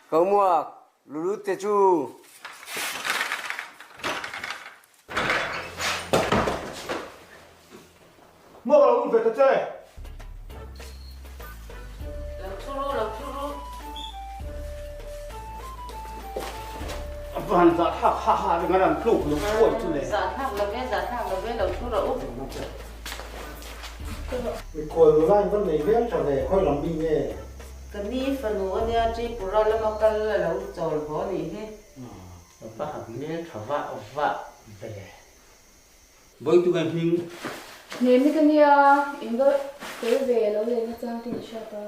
Ko muak, lulut te chu. Muak lo lut ve ta che. Lo thu ru, lo thu ru. A van zah thlak ha ha ringa ran tluk lo phuai chu le. Zah thlak lo ve, zah thlak lo ve, lo thu rawh u. Mikhual nula in va nei hmel tha ve, khawi lam mi nge? Ka ni fanu a nia, Tripura lama kal a lo chawl haw a nih hi. Va han hmel tha vah vah ve. Bawitu nge hming? Hnemi ka nia, in va tel ve lo leh nachang te in hriat a.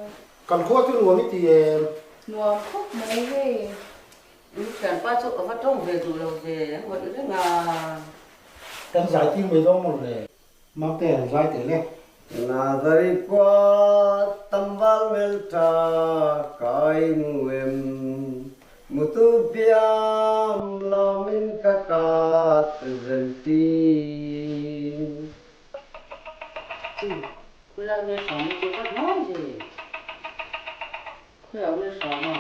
Kan khua chu nuam i ti em? Nuam khawp mai hei. In thianpa chu a va tawng ve duh lo ve, a ngawih reng a. Kan zai tir mai dawn maw le? Mate an zai tel e. Nazari khua tambal hmeltha kai mu em? Mutu biam lawmin ka kat zel tin. Khawilai nge hram hi chu va hnuai ve. Khawiah nge hram a?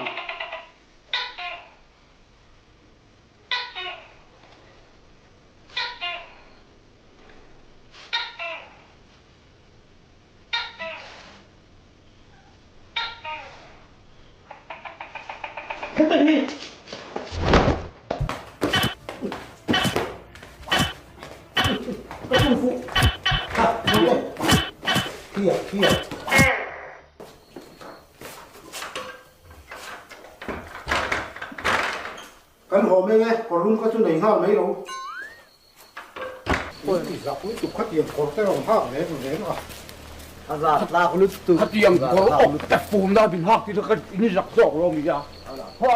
Heta hi! Ka tum fuh. Ha, mate. Thia, thia. Kan haw meng e, kawrlum kha chu nei nghal mai lo. Ui zak lutuk khatiang kawr te rawn hak reng reng a. A zat tlak lutuk. Khatiang kawr awk te fum na min hak tih kha in zak zawk lo mi a. Hua.